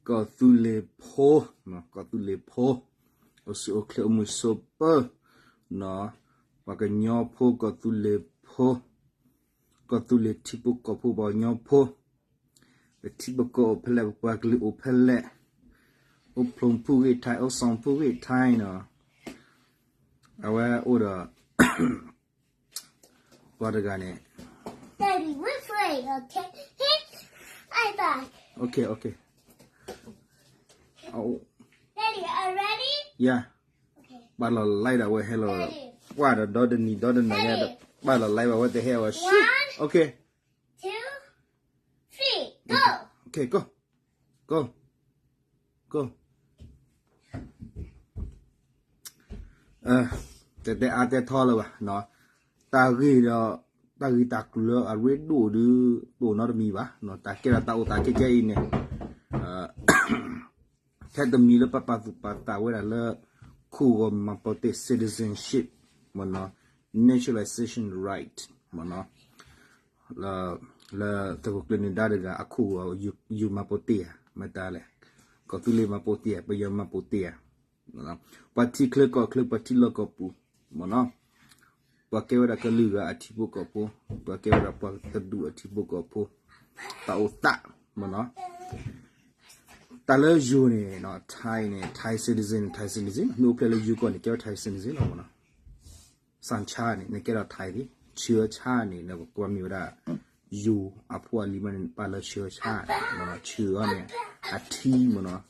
ကီၢ်သူလ့ၤဖိ, ကီၢ်သူလ့ၤဖိ, အိၣ်ဆူၣ်အိၣ်ချ့အိၣ်မုာ်ဆိးပၢၢ်, ပှၤကညီဖိ ကီၢ်သူလ့ၤဖိ, ကီၢ်သူလ့ၤထံဖိကီၢ်ဖိ ပှၤကညီဖိ, ပထံပကီၢ်အိၣ်ဖဲလဲၣ် ပပှၤကလုာ်အိၣ်ဖဲလဲၣ်, အိၣ်ဖျိဖုဂ့ၢ်ထဲ အိၣ်စီၤဖုဂ့ၢ်ထဲနီၤ, အဝဲအိၣ်ဒီး ပှၤတဂၤန့ၣ် Daddy, we're playing, okay? Hey, I thought. Okay, okay. Oh. Daddy, are you ready? Yeah. Okay. ပာ်လီၤ live ဒီးအဝဲဟဲလီၤ, Daddy. ပှၢ်ဒီးဒီတနံၤဒီတနၤညါ, Daddy. ပာ်လီၤ live ဘၣ် အဝဲတဟဲဝဲ shoot. One, okay. Two, three, go. Okay, go. Go. Go. တဲတဲအါတဲထီလၢၤဘၣ်, တၢ်ဂ့ၢ်ဒီး တၢ်ဂ့ၢ်တၢ်ကျိၤလၢအရ့ဒိၣ်ဒုး တအိၣ်နီတမံၤဘၣ်, တၢ်ကဲထီၣ်တၢ်အိၣ်သးခဲကဲအံၤန့ၣ်, ထဲတမံၤလၢပပာ်သူၣ်ပာ်သးဝဲဒၣ်လၢ ခိၣ်ဂီၤမၤပီတ့ၢ် citizenship မ့ၢ်နီၤ, naturalization right မ့ၢ်နီၤ, လၢသုးခိၣ်ကျၢၢ်နၢၤဒါတဂၤအခိၣ်ဂီၤ ယိၤမၤပီတ့ၢ်ဧါ, မတၤလဲၣ်, ကီၢ်သူလ့ၤမၤပီတ့ၢ်ဧါ, ပယီၤမၤပီတ့ၢ်ဧါ, ပှၤထံချၢကီၢ်ချၢ ပှၤထံလီၢ်ကီၢ်ပူၤ မ့ၢ်နီၤ, ပှၤကဲဝဲဒၣ်ကလုာ်ဂၤအထံဖိကီၢ်ဖိ, ပှၤကဲဝဲဒၣ်ပှၤတဒူၣ်အထံဖိကီၢ်ဖိ, တၢ်အိၣ်သး မ့ၢ်နီၤ, တၢ်လၢယိၤန့ၣ် Thai န့ၣ် Thai citizen, Thai citizen မ့ၢ်အိၣ်ဖျဲၣ်လၢယိၤကီၢ်န့ၣ် ကဲဝဲ Thai citizen လီၤ မ့ၢ်နီၤ, စၣ်ဆါန့ၣ် နကဲထီၣ် Thai ဒံး, ဆၢဆါန့ၣ် နကွၢ်မ့ၢ်ဝဲဒၣ် ယိၤအဖိအလံၤမးန့ၣ် ပာ်လၢဆၢဆါ, ဆၢအီၤန့ၣ် အထံ မ့ၢ်နီၤ,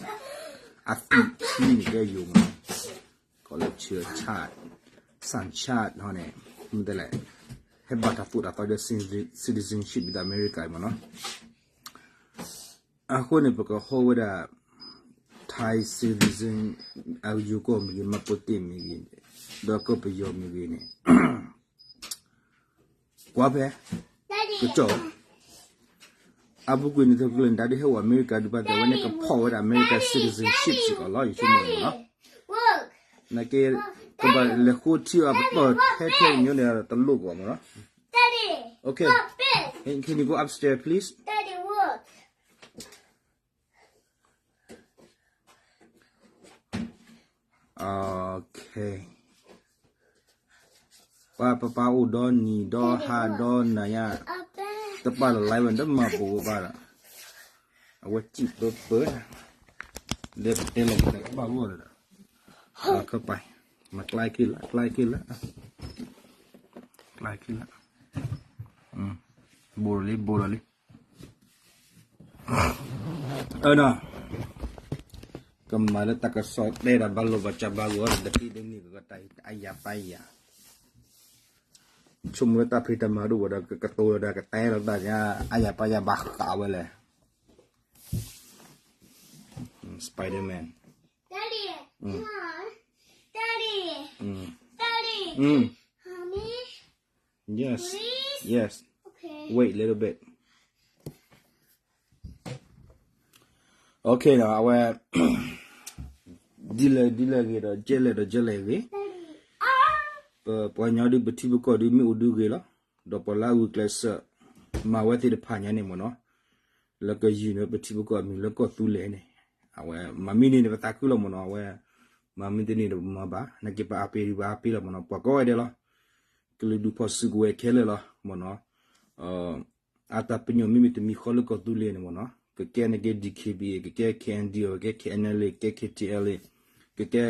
အသံၣ်ထံန့ၣ်ကဲယိၤ မ့ၢ်နီၤ, ကိးလၢဆၢဆါ, စၣ်ဆါဟီန့ၣ် မ့ၢ်တဲလဲၣ်, ဟဲဘၣ်တၢ်သိၣ်တၢ်သီဒီး citizenship ဒီးအမဲရကၤ မ့ၢ်နီၤ, အဃိန့ၣ် ပကဟီဝဲဒၣ် Thai citizen အယိၤကီၢ်မ့ၢ်ဂ့ၤ, မၤပီတ့ၢ်မ့ၢ်ဂ့ၤ, ဒီးကီၢ်ပယီၤမ့ၢ်ဂ့ၤန့ၣ် ကွၢ်ဖဲ ကစီၣ်, အပူၤကွံာ်န့ၣ် သုးခိၣ်ကျၢၢ်နၢၤဒါဒုးဟဲအိၣ်အမဲရကၤဒုး ဘၣ်သ့ၣ်ဝဲန့ၣ် ကဖီၣ်ဝဲဒၣ် American citizenship စ့ၢ်ကီးလီၤ, ယဆိကမိၣ်န့ၣ်မ့ၢ်နီၤ, နာ်က့ ကဘၣ်လဲၤဃိထံအီၤပတီၢ်ထဲထဲညီန့ၣ် တလိၣ်ကီးမ့ၢ်နီၤ, Okay, can you go upstairs, please? Okay. ပှၤပပၢ်အိၣ်ဒီနံၤဒီဟါဒီနၤညါ, တပာ်လီၤ live ဝဲ တမၤပိာ်ဝဲဘၣ်ဒီး, အဝဲစံၣ်ပၢပၢ, ဒီးပတဲလီၤပသးကဘၣ်ဂီၢ်ဒီး, ခီပၤ, မၤကျါခံလၢ, ကျါခံလၢ, ကျါခံလၢ, ဘိလီၤလံ, ဘိလီၤလံ. အၢနီၤ, ကမၤလၢတၢ်ကစီၣ်တဲဒၣ်ဘၣ်လိာ်ဘၣ်စၢ်ဘၣ်ဂီၢ်ဒီး တက့ၢ်တန့ၢ်ကကတၢၢ်အါယၤပၢ်ယၤ, ဆိကမိၣ်လၢတၢ်ဖံးတၢ်မၤဒိၣ်ဝဲဒီး ကကတိၤလီၤဒီးကတဲလီၤတၢ်ညါ အါယၤပၢ်ယၤဘၣ်ဃးဝဲလဲၣ်. Spider-Man. Daddy, mm. Daddy, mm. Daddy, mm. Mommy, yes, please? Yes. Okay. Wait a little bit. Okay နီၤ, အဝဲ ဒ်လဲၣ်ဒ်လဲၣ်ဂ့ၤဒီး ကဲလဲၣ်ဒီးကဲလဲၣ်ဂ့ၤ, ပပှၤကညီဒုး ပထံပကီၢ်ဒုး မ့ၢ်အိၣ်ဒုးဂ့ၤလီၤ. ဒီးပှၤလၢအဂုာ်ကျဲးစၢး မၤဝဲသ့ၣ်တဖၣ်ညါန့ၣ်မ့ၢ်နီၤ, လၢကယုၢ်န့ၣ် ပထံပကီၢ်အမံၤလၢကီၢ်သူလ့ၤန့ၣ်, အဝဲမၤမ့ၢ်န့ၢ်န့ၣ် ပသးခုလီၤမ့ၢ်နီၤ, အဝဲ မၤမ့ၢ်တန့ၢ်ဒီးပမၤဘၣ်, နာ်က့ပအါပ့ၤဒုးပအါပ့ၤလီၤမ့ၢ်နီၤ, ပှၤကိးဂၤဒဲးလီၤ. ကလုာ်ဒူၣ်ဖီၣ်စုကဝဲၤခဲလၢာ်လီၤမ့ၢ်နီၤ. အတၢ်ပညိၣ်မ့မ့ၢ်တမံၤဃီလၢကီၢ်သူလ့ၤန့ၣ်မ့ၢ်နီၤ, ကကဲန့ၣ်က့ D K B A, ကကဲ K N D O, ကကဲ K N L A, ကကဲ K T L A, ကကဲ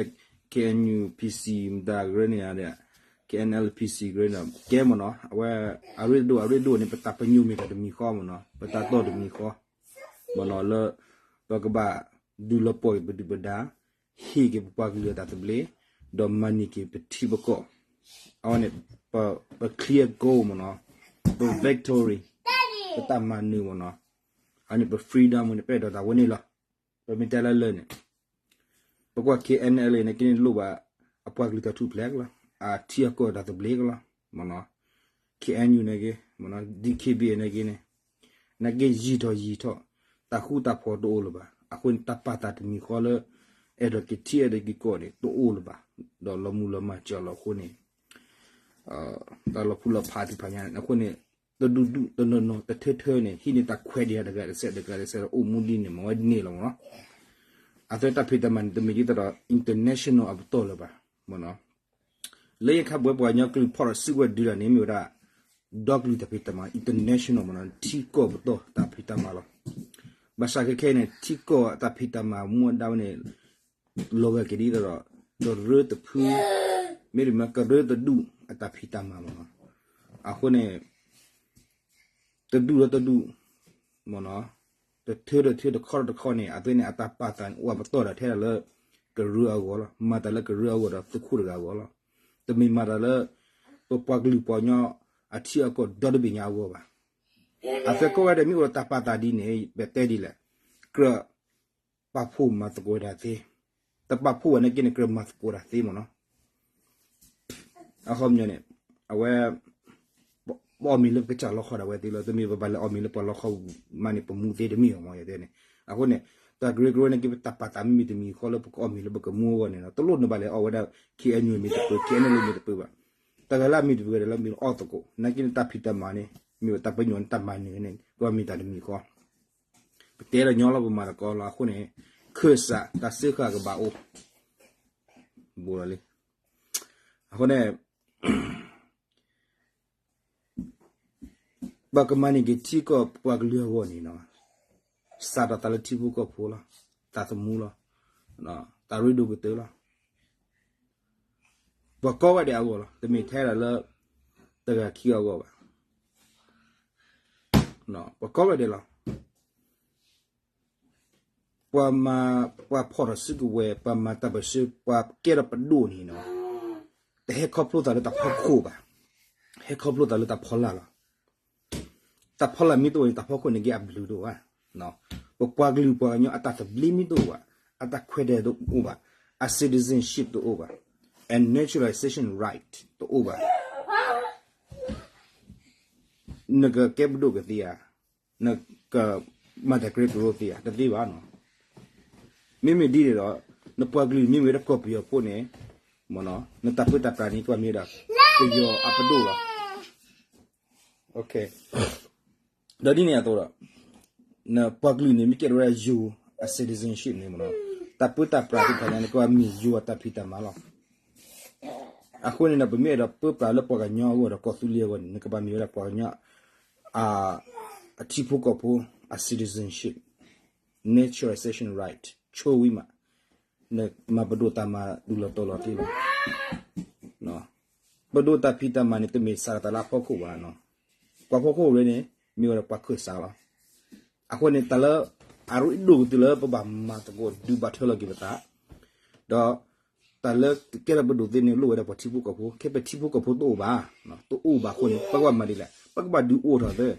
K N U P C မတၤကရၢန့ၣ်, K N L P C ကရၢန့ၣ် ကဲမ့ၢ်နီၤ, အဝဲ အရ့ဒိၣ်အရ့ဒိၣ်န့ၣ် ပတၢ်ပညိၣ်မ့ၢ်တၢ်တမံၤဃီမ့ၢ်နီၤ, ပတၢ်တီၢ်တမံၤဃီ မ့ၢ်နီၤ, လၢ ပကဘၣ်ဒုးလီၤပှီၢ်က့ၤပဒုၣ်ပဒါ, ဟ့ၣ်က့ၤပပှၤကလုာ်အတၢ်သဘျ့, ဒီးမၤန့ၢ်က့ၤပထံပကီၢ်, အဝဲန့ၣ် ပ ပ clear goal မ့ၢ်နီၤ, ပ victory, ပတၢ်မၤနၢၤမ့ၢ်နီၤ, အန့ၣ်ပ freedom န့ၣ် ပအဲၣ်ဒိးတၢ်ဝဲန့ၣ်လီၤ. ပမ့ၢ်တဲလၢလၢန့ၣ် ပကွၢ် K N L A န့ၣ်က့န့ၣ်လိၣ်ဘၣ် အပှၤကလုာ်တၢ်ထူၣ်ဖျဲးကလီၤ, အထံအကီၢ်တၢ်သဘျ့ကလီၤ, မ့ၢ်နီၤ, K N U န့ၣ်က့ မ့ၢ်နီၤ, D K B A န့ၣ်က့န့ၣ် နာ်က့ယံာ်ထီၣ်ယံာ်ထီၣ်, တၢ်ဃူတၢ်ဖိးတအိၣ်လၢၤဘၣ်. အဃိန့ၣ် တၢ်ပာ်သးတမံၤဃီလၢ အဲၣ်ဒိးက့ၤထံအဲၣ်ဒိးက့ၤကီၢ်န့ၣ် တအိၣ်လၢၤဘၣ်, ဒီးလီၤမူလီၤမၢ်ကၠီလီၤအဃိန့ၣ် တၢ်လီၤဖူလီၤဖးသ့ၣ်တဖၣ်ညါန့ၣ် အဃိန့ၣ် တဒူၣ်ဒူၣ်တနီၤနီၤတထၢထၢန့ၣ် ဟံးန့ၢ်တၢ်ခွဲးဒံးတဂၤတစဲးတဂၤတစဲးဒီး အိၣ်မူဒ်န့ၣ် မၤဝဲဒ်န့ၣ်လီၤမ့ၢ်နီၤ. အသ့တၢ်ဖံးတၢ်မၤန့ၣ် တမ့ၢ်ဒ်သိးဒီး international အပတီၢ်လၢၤဘၣ်မ့ၢ်နီၤ. လၢညါခါပဝဲပှၤကညီကလုာ်ဖီၣ်ဒီးစုကဝဲၤဒုးတၢ်န့ၣ် မ့ၢ်ဝဲဒၣ် ဒီကလုာ်တၢ်ဖံးတၢ်မၤ international မ့ၢ်နီၤ, ထံကီၢ်ပတီၢ်တၢ်ဖံးတၢ်မၤလီၤ. ဘၣ်ဆၣ်ခဲခဲအံၤန့ၣ် ထံကီၢ်အတၢ်ဖံးတၢ်မၤမူဒါဝဲန့ၣ် လီၤဂာ်က့ၤဒ်သိးဒီး ကရၢတဖု မ့တမ့ၢ်ကရၢတဒူၣ်အတၢ်ဖံးတၢ်မၤမ့ၢ်နီၤ. အဃိန့ၣ် တဒူၣ်ဒီးတဒူၣ် မ့ၢ်နီၤ, တထၢဒီးတထၢ တခီဒီးတခီန့ၣ် အသ့န့ၣ် အတၢ်ပာ်သးန့ၣ် အိၣ်အပတီၢ်ဒၣ်ထဲဒၣ်လၢ ကရၢအဂီၢ်လီၤ. မၤတၢ်လၢကရၢအဂီၢ်ဒီးသုးခိၣ်တဂၤအဂီၢ်လီၤ. တမ့ၢ်မၤတၢ်လၢ ပပှၤကလုာ်ပှၤကညီအထံအကီၢ်ဒီတဘ့ၣ်ညါအဂီၢ်ဘၣ်. အသ့ကိးဂၤဒဲးမ့ၢ်အိၣ်ဒီးတၢ်ပာ်သးဒ်န့ၣ် ပတဲဒ်လဲၣ်, ကြၢးပာ်ဖှိၣ်မၤသကိးတၢ်သ့, တပာ်ဖှိၣ်ဘၣ်နာ်က့န့ၣ် ကြၢးမၤသကိးတၢ်သ့မ့ၢ်နီၤ. အခီပညီန့ၣ် အဝဲ ပအီၣ်မ့ၤလၢပကစၢ်လီခီဒၣ်ဝဲသ့လီၤ. တမ့ၢ်ပဘၣ်လဲၤအီၣ်မ့ၤလၢပှၤလီခီမးန့ၣ် ပမူသ့တမ့ၢ်အီၤမ့ၢ်ယတဲန့ၣ်. အဃိန့ၣ် တၢ်ကရၢကရိနာ်က့ ပတၢ်ပာ်သးမ့မ့ၢ်တမံၤဃီလၢပကအီၣ်မ့ၤလၢပကမူအဂီၢ်န့ၣ်နီၤ, တလိၣ်နဘၣ်လဲၤအီၣ်ဝဲဒၣ် ခ့ၣ်အဲၣ်ယူၣ်မ့ၢ်တပၢၢ် ခ့ၣ်အဲၣ်ယူၣ်မ့ၢ်တပၢၢ်ဘၣ်. တၢ်ဂၤလၢအမ့ၢ်တပၢၢ်ဒီးလၢမ့ၢ်အီၣ်သကိး နာ်က့န့ၣ် တၢ်ဖံးတၢ်မၤန့ၣ် မ့ၢ်တၢ်ပညိၣ်န့ၣ်တၢ်မၤနၢၤန့ၣ် ကဘၣ်မ့ၢ်တၢ်တမံၤဃီ ပတဲဒီးညီလီၤ ပမၤတကီလီၤ. အဃိန့ၣ် ခၢၣ်စးတၢ်စၢဃာ်ကဘၣ်အိၣ် ဘူးလီၤလံ. အဃိန့ၣ် ပကမၤန့ၢ်က့ၤထံကီၢ်ပှၤကလုာ်အဂီၢ်န့ၣ်နီၤ, စးထီၣ်သးလၢထံဖိကီၢ်ဖိလီၤ, သးသမူလီၤ, တၢ်ရ့ဒိၣ်ကတၢၢ်လီၤ. ပှၤကိးဂၤဒဲးအဂီၢ်လီၤ, တမ့ၢ်ထဲဒၣ်လၢ တဂၤခံဂၤအဂီၢ်ဘၣ်. ပှၤကိးဂၤဒဲးလီၤ. ပှၤမၤ, ပှၤဖီၣ်ထီၣ်စုကဝဲၤ, ပှၤမၤတၢ်ပၢၢ်ဆၢ, ပှၤကဲထီၣ်ပဒိၣ်န့ၣ်နီၤ, တဟဲခီဖျိသးလၢတၢ်ဖီခိၣ်ဘၣ်, ဟဲခီဖျိသးလၢတၢ်ဖီလာ်လီၤ. တၢ်ဖီလာ်မ့ၢ်တအိၣ်န့ၣ် တၢ်ဖီခိၣ်န့ၣ်က့အဘျုးတအိၣ်ဘၣ်. ပပှၤကလုာ်ပှၤကညီအတၢ်သဘျ့မ့ၢ်တအိၣ်ဘၣ်, အတၢ်ခွဲးတၢ်ယာ်တအိၣ်ဘၣ်, အ citizenship တအိၣ်ဘၣ်, အ naturalization right တအိၣ်ဘၣ် နကကဲပဒိၣ်ကသ့ဧါ, နကမၤတၢ်ကရၢကရိသ့ဧါ, တသ့ဘၣ်နီၤ. မ့မ့ၢ်ဒ်န့ၣ်ဒီး နပှၤကလုာ်မ့မ့ၢ်ဝဲဒၣ်ကီၢ်ပယီၤဖိန့ၣ်, နတၢ်ပၢတၢ်ပြးန့ၣ် ကွၢ်မ့ၢ်ဝဲဒၣ် ပယီၤအပဒိၣ်လီၤ. ဒီးဒ်န့ၣ်အသိးဒီး နပှၤကလုာ်န့ၣ် မ့ၢ်ကဲထီၣ်ဝဲဒၣ်ယိၤအ citizenship န့ၣ်မ့ၢ်နီၤ, တၢ်ပၢတၢ်ပြးသ့ၣ်တဖၣ်န့ၣ် နကဘၣ်မ့ၢ်ယိၤအတၢ်ဖံးတၢ်မၤလီၤ. အဃိန့ၣ်ဒီး ပမ့ၢ်အဲၣ်ဒိးပၢပြးလၢပှၤကညီအဂီၢ်ဒီးကီၢ်သူလ့ၤအဂီၢ်န့ၣ် နကဘၣ်မ့ၢ်ဝဲဒၣ်ပှၤကညီ အထံဖိကီၢ်ဖိအ citizenship, naturalization right ဆိဝံၤမး နမၤပဒိၣ်တၢ်မၤတုၤလီၤတီၤလီၤသ့လီၤ. ပဒိၣ်တၢ်ဖံးတၢ်မၤန့ၣ် တမ့ၢ်စးထီၣ်သးလၢအဖီခိၣ်ဘၣ်နီၤ. ပှၤဖီခိၣ်ဝဲန့ၣ် မ့ၢ်ဝဲဒၣ်ပှၤခၢၣ်စးလီၤ. အဃိန့ၣ် တၢ်လၢအရ့ဒိၣ်ကတၢၢ်လၢပဘၣ်မၤသကိးဒုးဘၣ်ထၢလီၤက့ၤပသး, ဒီးတၢ်လၢကကဲထီၣ်ပဒိၣ်သ့န့ၣ် လိၣ်ဝဲဒၣ်ပှၤထံဖိကီၢ်ဖိ, ခဲပထံဖိကီၢ်ဖိတအိၣ်ဘၣ်, တအိၣ်ဘၣ်အဃိန့ၣ် ပကဘၣ်မၤဒ်လဲၣ်, ပကဘၣ်ဒုးအိၣ်ထီၣ်သ့,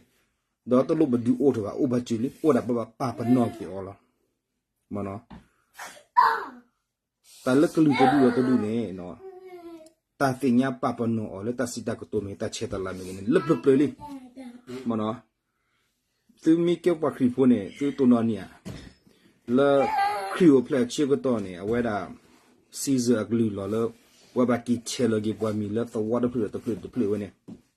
ဒီးတလိၣ်ပဒုးအိၣ်ထီၣ်ဘၣ်, အိၣ်ဘၣ်စၢၤလံ, အိၣ်ဒၣ်ပဘၣ်ပာ်ပနီၣ်က့ၤအီၤလီၤ. မ့ၢ်နီၤ တၢ်လၢကလုာ်တဒူၣ်ဒီးတဒူၣ်န့ၣ် တၢ်သ့ၣ်ညါပာ်ပနီၣ်အီၤလၢတၢ်စံးတၢ်ကတိၤမ့ၢ်ဂ့ၤ တၢ်ဆဲးတၢ်လၤမ့ၢ်ဂ့ၤန့ၣ် လၢပျၢၤပျၢၤလံ. မ့ၢ်နီၤ သုမ့ၢ်ကဲပှၤခရံာ်ဖိန့ၣ် သုတိၢ်နီၣ်န့ၢ်ဧါ, လၢခရံာ်အိၣ်ဖျဲၣ်အဆၢကတီၢ်န့ၣ် အဝဲဒၣ် Caesar အကလုၢ်လီၤလၢ ပှၤဘၣ်က့ၤဆဲးလီၤက့ၤပှၤမံၤလၢသဝီတဖျၢၣ်ဒီးတဖျၢၣ်တဖျၢၣ်ဝဲန့ၣ်,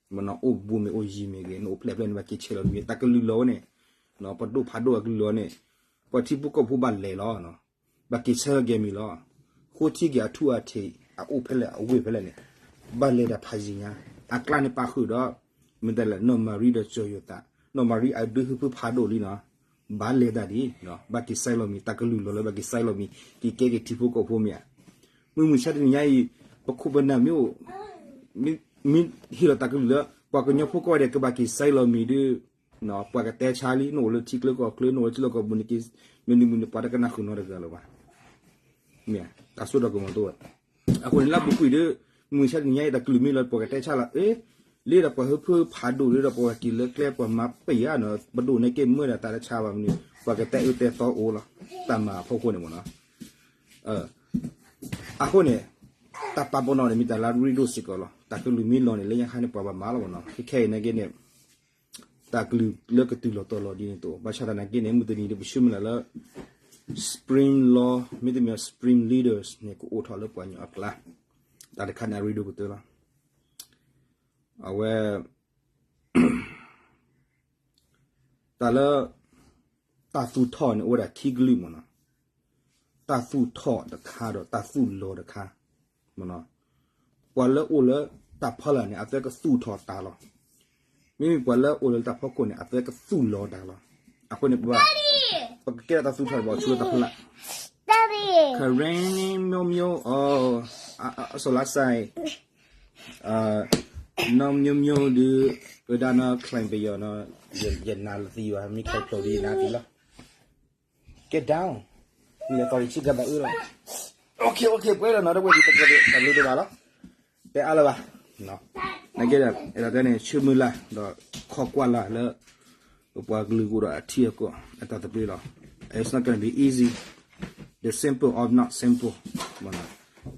မ့ၢ်နီၤ အိၣ်ဘူးမ့ၢ်အိၣ်ယံၤမ့ၢ်ဂ့ၤ နအိၣ်ဖျဲၣ်ဖျဲၣ်န့ၣ် ဘၣ်က့ၤဆဲးလီၤမံၤ တၢ်ကလုၢ်လီၤဝဲန့ၣ်, ပဒိၣ်ဖးဒိၣ်အကလုၢ်လီၤန့ၣ် ပှၤထံဖိကီၢ်ဖိဘၣ်လဲၤလီၤ ဘၣ်က့ၤဆဲးလီၤက့ၤမံၤလီၤ. ဃိထံက့ၤအထူအထံး အအိၣ်ဖဲလဲၣ်အဝ့ၢ်ဖဲလဲၣ်န့ၣ် ဘၣ်လဲၤတၢ်ဖးယံၤညါ, အကျါန့ၣ်ပာ်ဃုာ်ဒီး မ့ၢ်တဲလဲၣ် နီၢ်မၤရံဒီးစီၤယိၤသး, နီၢ်မၤရံအဒုးဟုဖၢဖးဒိၣ်လံနီၤ, ဘၣ်လဲၤတၢ်ဒ်, ဘၣ်က့ၤဆဲးလီၤမံၤ တၢ်ကလုၢ်လီၤလၢဘၣ်က့ၤဆဲးလီၤမံၤ က့ၤကဲက့ၤထံဖိကီၢ်ဖိမ့ၢ်ဧါ. မုၢ်မုၢ်ဆါတနံၤညါအံၤ ပခိၣ်ပနၢ်မ့ၢ်အိၣ် မ့ၢ်ဟ့ၣ်လီၤတၢ်ကလုၢ်လၢ ပှၤကညီဖိကိးဂၤဒဲး ကဘၣ်က့ၤဆဲးလီၤမံၤဒီး ပှၤကတဲဆါလံ နအိၣ်လၢထံကျၢကီၢ်ချၢ နအိၣ်လၢထံလီၢ်ကီၢ်ပူၤန့ၣ်က့ မနုၤမနုၤန့ၣ် ပှၤတကနၣ်ဃုာ်နီတဂၤလၢၤဘၣ်. မ့ၢ်တၢ်စိတၢ်ကမီၤတအိၣ်. အဃိန့ၣ် လၢအပူၤကွံာ်ဒီး မုၢ်မုၢ်ဆါတနံၤညါအံၤ တၢ်ကလုၢ်မ့ၢ်လီၤ ပှၤကတဲဆါလီၤ အ့ လၢဒီးပှၤဟုဖၢဖးဒိၣ်လၢဒီးပှၤက့ၤလၢကျဲ ပှၤမၤပ့ၤဧါနီၤ ပဒိၣ်န့ၣ်က့မၢဒၣ်တၢ်တဆါဘၣ်မနုၤ ပှၤကတဲအၢတဲသီအိၣ်လီၤ တၢ်မၤအဖီခိၣ်န့ၣ်မ့ၢ်နီၤ. အဃိန့ၣ် တၢ်ပာ်ပနီၣ်န့ၣ် မ့ၢ်တၢ်လၢအရ့ဒိၣ်စ့ၢ်ကီးလီၤ. တၢ်ကလုၢ်မ့ၢ်လီၤန့ၣ် လၢညါခါန့ၣ် ပှၤဘၣ်မၤလီၤမ့ၢ်နီၤ. ခဲခဲအံၤနာ်က့န့ၣ် တၢ်ကလုၢ်လၢကတုၤလီၤတီၤလီၤဒ်န့ၣ်တအိၣ်. ဘၣ်ဆၣ်သနာ်က့န့ၣ် မုၢ်တနံၤဒီးပဆၢမုၢ်လၢ်လၢ Supreme Law မ့တမ့ၢ် Supreme Leaders န့ၣ် ကအိၣ်ထီၣ်လၢပှၤကညီအကျါ. တၢ်တခါန့ၣ်အရ့ဒိၣ်ကတၢၢ်လီၤ. အဝဲ တၢ်လၢ တၢ်သူၣ်ထီၣ်န့ၣ် အိၣ်ဝဲဒၣ်ခံကလုာ်မ့ၢ်နီၤ. တ တၢ်သူၣ်ထီၣ်တခါဒီးတၢ်သူၣ်လီၤတခါ, မ့ၢ်နီၤ, ပှၤလၢအိၣ်လၢတၢ်ဖီလာ်န့ၣ် အသဲကသူၣ်ထီၣ်တၢ်လီၤ. မ့မ့ၢ်ပှၤလၢအိၣ်လၢတၢ်ဖီခိၣ်န့ၣ် အသဲကသူၣ်လီၤတၢ်လီၤ. အဃိန့ၣ် ပဘၣ်, ပကကဲထီၣ်တၢ်သူၣ်ထီၣ်ဘၣ်ဆူတၢ်ဖီလာ်. ခရ့န့ၣ် မျိုးမျိုး, အ, အ, အ, ဆိုလာဆိုင်, အ, နီၢ်မျိုးမျိုးဒုး, ဝဲဒၣ်နီၢ် ခလိုင်ပယီၤနီၤ, ယ, ယနာ်လီၤသံဘၣ်, မ့ၢ်ခီဖျိဒ်ယနာ်သံလီၤ. Get down. မ့ၢ်လၢသီတဆံကဘၣ်အၢလီၤ. Okay, okay, ပှဲၤလီၤနီၤ, တဝဲဒ်တကဲဒ်တၢ်ဘျုးဒိၣ်မးလီၤ. တဲအါလၢၤဘၣ်. နကဲဒီး အဲၣ်ဒိးတဲန့ၣ် ဆၢမုၢ်လၢ် ဒီးခိးကွၢ်လၢ်လၢ ပပှၤကလုာ်ကအိၣ်ဒီးအထံအကီၢ် အတၢ်သဘျ့လီၤ. It's not gonna be easy. The simple of not simple.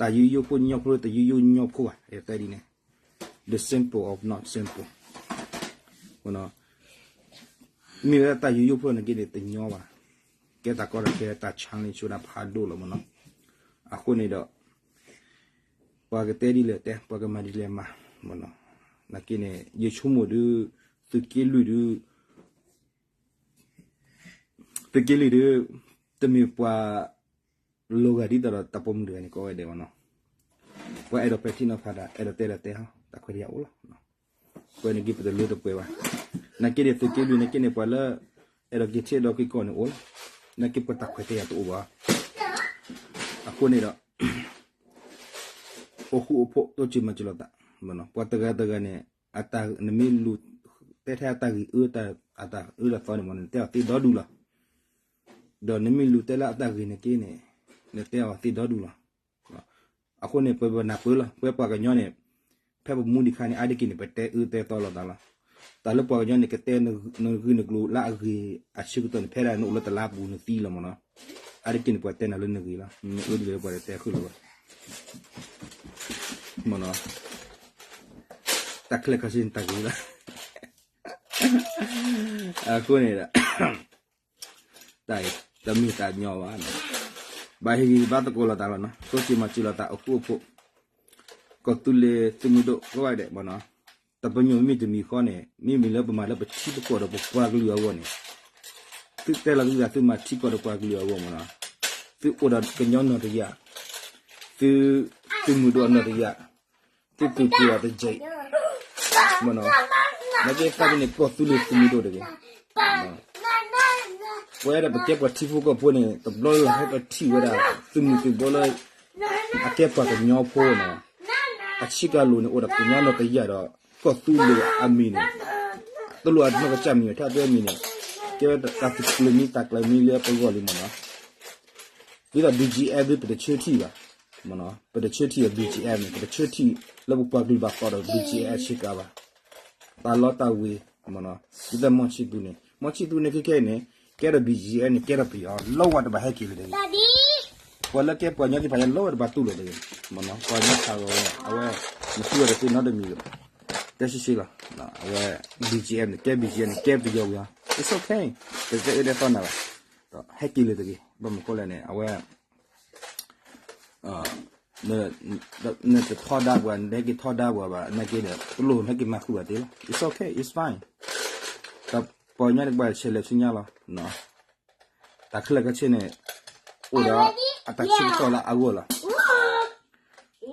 တၢ်ယူးယီၣ်ဖိညီဖိ တယူးယီၣ်ညီဖိဘၣ် အဲၣ်ဒိးတဲဒ်န့ၣ် the simple of not simple. မ့ၢ်ဝဲဒၣ်တၢ်ယူးယီၣ်ဖိနက့န့ၣ် တညီဘၣ်. ကဲတၢ်ကီတၢ်ခဲ တၢ် challenge ဝဲဒၣ်ဖးဒိၣ်လီၤမ့ၢ်နီၤ. အဃိန့ၣ်ဒီး ပှၤကတဲဒ်လဲၣ်တဲ ပှၤကမၤဒ်လဲၣ်မၤ မ့ၢ်နီၤ. နက့န့ၣ် ယဆိကမိၣ်ဒုး သုးက့လွံၢ်ဒုး သုးက့လွံၢ်ဒုး တမ့ၢ်ပှၤ လီၤဂာ်ဒ်သိးဒီးတၢ်ပိာ်မုၣ်တဂၤန့ၣ် ကိးဝဲဒဲးမ့ၢ်နီၤ. ပှၤအဲၣ်ဒိးပဲာ်ထံနီၤဖးတၢ် အဲၣ်ဒိးတဲဒီးတဲဟီ တၢ်ခွဲးတၢ်ယာ်အိၣ်လီၤ. ပဝဲန့ၣ်က့ပတလၢတပှဲၤဘၣ်. နက့န့ၣ်သုးက့လွံၢ်နက့န့ၣ် ပှၤလၢ အဲၣ်ဒိးက့ၤထံၣ်ဒီးက့ၤကီၢ်န့ၣ်အိၣ်လီၤ. နက့ပှၤတၢ်ခွဲးတၢ်ယာ်တအိၣ်ဘၣ်. အဃိန့ၣ်ဒီး အိၣ်ဃူအိၣ်ဖိး တိစၢၤမၤစၢၤလိာ်သး, ပှၤတဂၤတဂၤန့ၣ် အတၢ် နမ့ၢ်လူၤ တဲထဲအတၢ်ဂ့ၢ်အၢ အတၢ်အၢတၢ်သီန့ၣ်မ့ၢ် နတဲအီၤသ့ဒီဒူၣ်လီၤ. ဒီးနမ့ၢ်လူၤတဲလၢအတၢ်ဂ့ၢ်နက့န့ၣ် နတဲအီၤသ့ဒီဒူၣ်လီၤ. အဃိန့ၣ် ပပနၢ်ပၢၢ်လီၤ ပဝဲပှၤကညီန့ၣ် ဖဲပမူဒံးခါန့ၣ် အါတက့ၢ်န့ၣ် ပတဲအၢတဲသီလိာ်သးလီၤ. တၢ်လၢပှၤကညီန့ၣ် ကတဲနဂ့ၢ်နကျိၤလၢအဂ့ၤအဆၢကတီၢ်န့ၣ် ဖဲဒၣ်နအိၣ်လၢတလါပူၤနသံလီၤမ့ၢ်နီၤ. အါတက့ၢ်န့ၣ် ပှၤတဲနၤလၢနဂ့ၤလီၤ နအၢဒ်လဲၣ်ပှၤတတဲဃုာ်လီၤဘၣ် မ့ၢ်နီၤ. တၢ်ခဲလၢာ်ခဲဆ့န့ၣ်တၢ်ဂ့ၤလီၤ. အဃိန့ၣ်ဒီး တၢ်အံၤ တမ့ၢ်တၢ်ညီဘၣ်နီၤ. ဘၣ်ဟ့ၣ်ဂံၢ်ဘါသကိးလိာ်သးလီၤနီၤ တိစၢၤမၤစၢၤလိာ်သးအိၣ်ဃူအိၣ်ဖိး ကီၢ်သူလ့ၤသုးမုၢ်ဒိၣ်ကိးဂၤဒဲးမ့ၢ်နီၤ. တပညိၣ်မ့မ့ၢ်တမံၤဃီန့ၣ် မ့မ့ၢ်လၢပမၤလၢပထံပကီၢ်ဒီးပပှၤကလုာ်အဂီၢ်န့ၣ် သုတဲလီၤသုသးသုမၤထံကီၢ်ဒီးပှၤကလုာ်အဂီၢ်မ့ၢ်နီၤ. သုအိၣ်ဒီးကညီနီၢ်တယၢ် သု သုးမုၢ်ဒိၣ်အနီၢ်တယၢ် သုသူၣ်က့ၤအီၤတယၢ် မ့ၢ်နီၤ. နကဲသးန့ၣ်ကီၢ်သူလ့ၤသုးမုၢ်ဒိၣ်တဂ့ၤ ပဝဲဒၣ်ပကဲပှၤထံဖိကီၢ်ဖိန့ၣ် တဘျီလၢဟဲပထံၣ်ဝဲဒၣ် သုးမုၢ်သုးဘိလၢ အကဲပှၤကညီဖိနီၤ. အဆံးကၤလိၤန့ၣ် အိၣ်ဒီးကညီနီၢ်တယၢ်ဒီး ကီၢ်သူလ့ၤအမံၤန့ၣ် တလိၣ်အနီၢ်ကစၢ်မံၤ ထဲအဒိအမံၤန့ၣ် ကဲဝဲတၢ်သူၣ်ကျၢၤမံသးကျၢၤမံလၢပဂီၢ်လံမ့ၢ်နီၤ. ဒ်သိး BGF ဒ်ပတဆၢထံၣ်ဘၣ် မ့ၢ်နီၤ ပတဆၢထံၣ်အီၤ BGF န့ၣ် ပတဆၢထံၣ်လၢပပှၤကလုာ်ဘၣ်သီဒီး BGF ဆ့ကၤဘၣ် တၢ်လီတၢ်ဝ့ၤ မ့ၢ်နီၤ ဒ်သိးမီၢ်ဆံသူန့ၣ် မီၢ်ဆံသူန့ၣ်ခဲခဲန့ၣ် ကဲဒီး BGF န့ၣ် ကဲဒီးပယီၤ လီဝဲတဘၣ်ဟဲက့ၤလၢၤတဂ့ၤ ပှၤလၢကဲပှၤကညီသ့ၣ်တဖၣ်ညါလီဝဲတဘၣ်တူၢ်လိာ်တဂ့ၤ မ့ၢ်နီၤ ပှၤကညီဆးဂီၤဝဲ အဝဲ နသူဝဲတသ့နီတမံၤလၢၤဘၣ် တဲရှဲရှဲလီၤ အဝဲ BGF န့ၣ် ကဲ BGF န့ၣ် ကဲပယီၤပယီၤ it's okay ပတဲအၢတဲသီနၤဘၣ် ဒီးဟဲက့ၤလၢၤတဂ့ၤ ဘၣ်မနုၤဃိလဲၣ်န့ၣ် အဝဲ နတထီဒါပှၤ နတဟဲက့ၤထီဒါပှၤဘၣ် နာ်က့ဒီး တလိၣ်နဟဲက့ၤမၤဃုာ်ဘၣ်သ့လီၤ it's okay it's fine တၢ်ပီညါန့ၣ်ကဘၣ်ဆဲးလဲၤဆူညါလီၤ တၢ်ခဲလၢာ်ခဲဆ့န့ၣ် အိၣ်ဒီးအတၢ်ဆၢကတီၢ်လၢအဂီၢ်လီၤ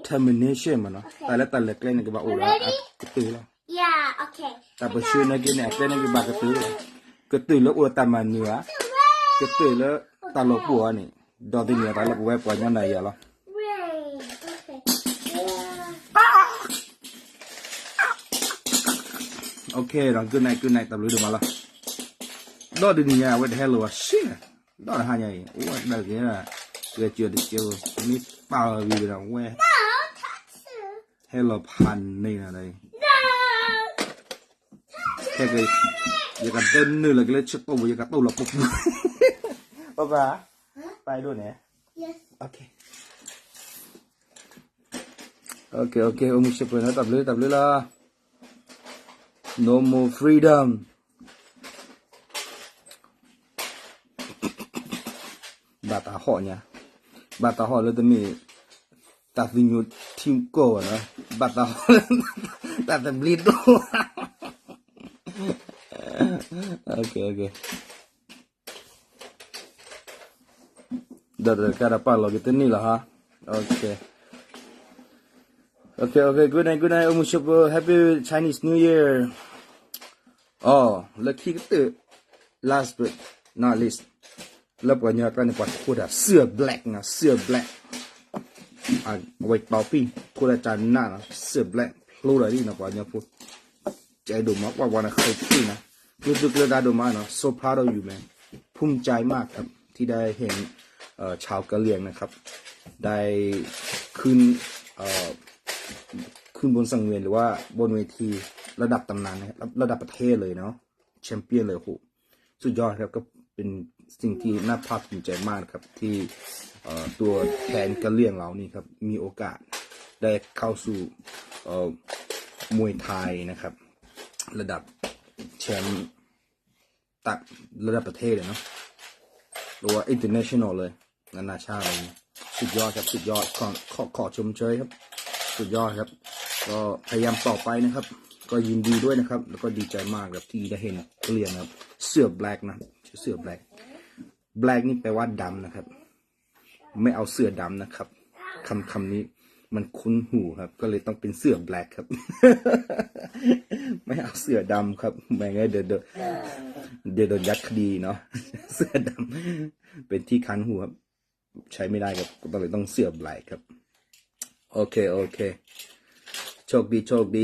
termination မ့ၢ်နီၤ တၢ်လၢတၢ်လဲၤကျဲန့ၣ် ကဘၣ်အိၣ်ဒီးအကတၢၢ်လီၤ တၢ်ပၢဆှၢနာ်က့န့ၣ် အကျဲန့ၣ်ကဘၣ်ကတၢၢ်လီၤ ကတၢၢ်လၢအိၣ်ဒီးတၢ်မၤနၢၤဧါ ကတၢၢ်လၢတၢ်လီၤပှီၢ်ဧါန့ၣ် ဒီးသန့ၤအသးလၢပဝဲပှၤကညီနၤယၤလီၤ Okay ဒီး good night good night တၢ်ဘျုးဒိၣ်မးလီၤ ဒီးတနံၤညါအဝဲတဟဲလီၤဘၣ်ဆ့ ဒီးတဟါညါအံၤ အိၣ်ဝဲဒၣ်ကဲ ကဲစၢၤတကဲ မ့ၢ်ပာ်လီၤဝံၤဒီးဝဲ ဟဲလီၤဖးန့ၢ်နၤဒီး ဟဲက့ၤ ယကဒၢနုာ်လီၤက့ၤလၢဆၢတိၢ်ပူၤ ယကတိၢ်လီၤပူၤပူၤ ပၢ်ပၢ် ပၢ်ဒိၣ်န့ၣ် Okay okay okay အိၣ်မူဆ့ပှဲၤနီၤ တၢ်ဘျုးတၢ်ဘျုးလီၤ No more freedom ဘၣ်တၢ်ဟီၣ်ညါ ဘၣ်တၢ်ဟီၣ်လၢတမ့ၢ် တၢ်သူညိၣ်ထံကီၢ်ဘၣ်နီၤ ဘၣ်တၢ်ဟီၣ်လၢ တၢ်သဘျ့ဒိၣ် Okay okay ကဒီးပာ်လီၤက့ၤတန့ၢ်လီၤဟါ. Okay, okay, good night, good night, အိၣ်မုာ်ဆိးပၢၤ, Happy Chinese New Year. အီၤ လၢခံကတၢၢ် last but not least, လၢပှၤကညီကျါန့ၣ် ပှၤထိးတၢ် ဆူၣ် black နီၤ, ဆူၣ် black. အဝဲတီပံၣ် ထိးတၢ်ကနၣ်နီၤ, ဆူၣ် black ဖျိတၢ်ဒ်နီၤ ပှၤကညီဖိ ကဲဒိၣ်မး ပှၤပှၤန့ၣ် ဃဲၤတံၢ်နီၤ, ကျိသူၣ်ကျိသးဒိၣ်မးနီၤ, so proud of you, man. ภูมิใจมากครับ ที่ได้เห็นชาวกะเหรี่ยงนะครับ ได้ขึ้น ขึ้นบนสังเวียนหรือว่าบนเวทีระดับตำนานนะครับ ระดับประเทศเลยเนาะ แชมเปี้ยนเลย โห สุดยอดครับ ก็เป็นสิ่งที่น่าภาคภูมิใจมากนะครับ ที่ตัวแทนกะเหรี่ยงเรานี่ครับ มีโอกาสได้เข้าสู่มวยไทยนะครับ ระดับแชมป์ตักระดับประเทศเลยเนาะ หรือว่า international เลย นานาชาติเลย สุดยอดครับ สุดยอด ขอขอขอชมเชยครับ สุดยอดครับ ก็พยายามต่อไปนะครับ ก็ยินดีด้วยนะครับ แล้วก็ดีใจมากครับที่ได้เห็นกะเหรี่ยงนะครับ เสื้อ black นะ ชื่อเสื้อ black black นี่แปลว่าดำนะครับ ไม่เอาเสื้อดำนะครับ คำคำนี้มันคุ้นหูครับ ก็เลยต้องเป็นเสื้อ black ครับ ไม่เอาเสื้อดำครับ ไม่งั้นเดี๋ยวเดี๋ยวเดี๋ยวโดนยัดคดีเนาะ เสื้อดำเป็นที่คันหูครับ ใช้ไม่ได้ครับ ก็ต้องเลยต้องเสื้อ black ครับ โอเค โอเค โชคดี โชคดี